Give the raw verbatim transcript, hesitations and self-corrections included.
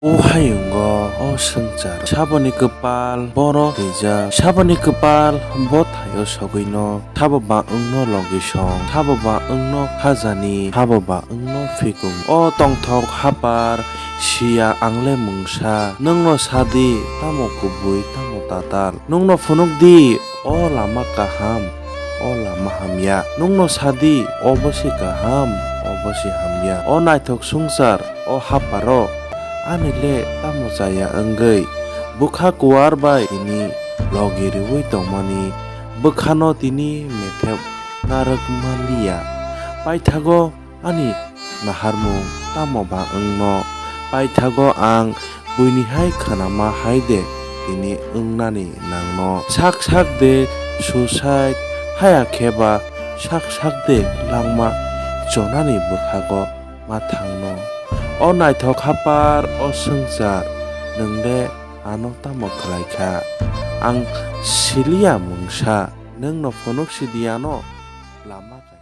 O hayungo, o swngchar, saboni kwpal borok twijak, saboni kwpal bo thaio sogwino, sabo ba wngno logisong, sabo ba wngno khajani, sabo ba wngno phikung. O tongthok hapar, siya angle mungsa, nwngno sadi, tamo kubui, tamo tatal, nwngno phunukdi, o lama kaham, o lama hamya, nwngno sadi, obo se kaham, obo se hamya. O naithok swngchar, o haparo, ani le tamo chaya wngwi, bwkha kuar bai tini logi rwui tongmani, bwkhano tini methep narwk manliya. Paithago ani naharmung tamo ba wngno, paithago ang buini hai khanama hai de tini wngnani nangno. Sak sak de suicide haya khe ba sak sak de langma chonani bwkhago ma thangno. O naithok hapar, o swngchar, nwng de ano tamo khlai kha? Ang siliya mungsa, nwngno phunuk sidi ano lama kha.